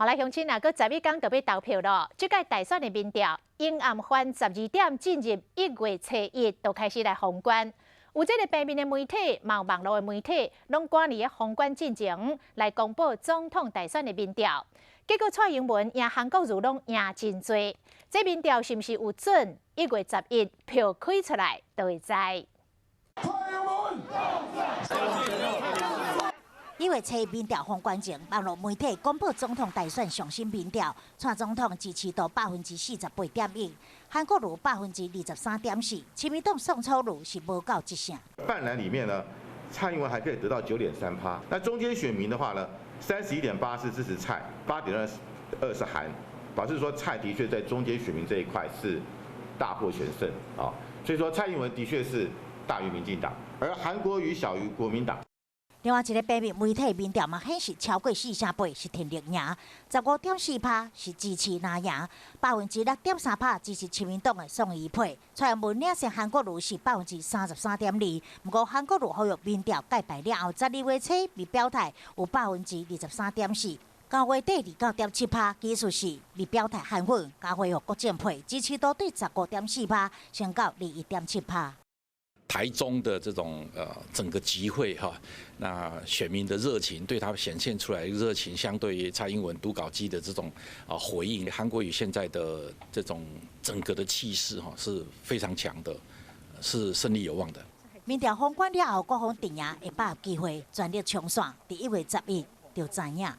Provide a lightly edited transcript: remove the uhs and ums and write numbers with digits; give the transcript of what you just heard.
好來，鄉親啊，閣11工就欲投票囉。這屆大選的民調，英暗翻12點進入1月初1，就開始來封關。有這個平面的媒體，嘛有網路的媒體，攏趕佇咧封關進前來公布總統大選的民調。結果蔡英文贏韓國瑜攏贏真濟。這民調是毋是有準？1月11票開出來就會知。蔡英文。1月初民調封關前，網路媒體公布總統大選上新民調，蔡總統支持度48.1%，韓國瑜23.4%，親民黨宋楚瑜是無夠一成。泛藍裡面呢，蔡英文還可以得到9.3趴。那中間選民的話呢，31.8是支持蔡，8.22是韓，表示說蔡的確在中間選民這一塊是大獲全勝啊。所以說蔡英文的確是大於民進黨，而韓國瑜小於國民黨。另外一个平面媒體民調嘛顯示超過4成8是電力贏，15.4趴是支持藍贏，6.3%支持親民黨的宋宜配。蔡英文領先韓國瑜是33.2%，毋過韓國瑜呼籲民調蓋牌了後，12月初未表態有23.4%，9月底29.7趴，其實是未表態韓粉交予國政配，支持度對15.4趴升到21.7趴。台中的這種整個集會哈，那選民的熱情對他顯現出來的熱情，相對於蔡英文讀稿機的這種啊回應，韓國瑜現在的這種整個的氣勢哈是非常強的，是勝利有望的。民調封關了後，各方陣營會把握機會全力衝線，佇1月11就知影。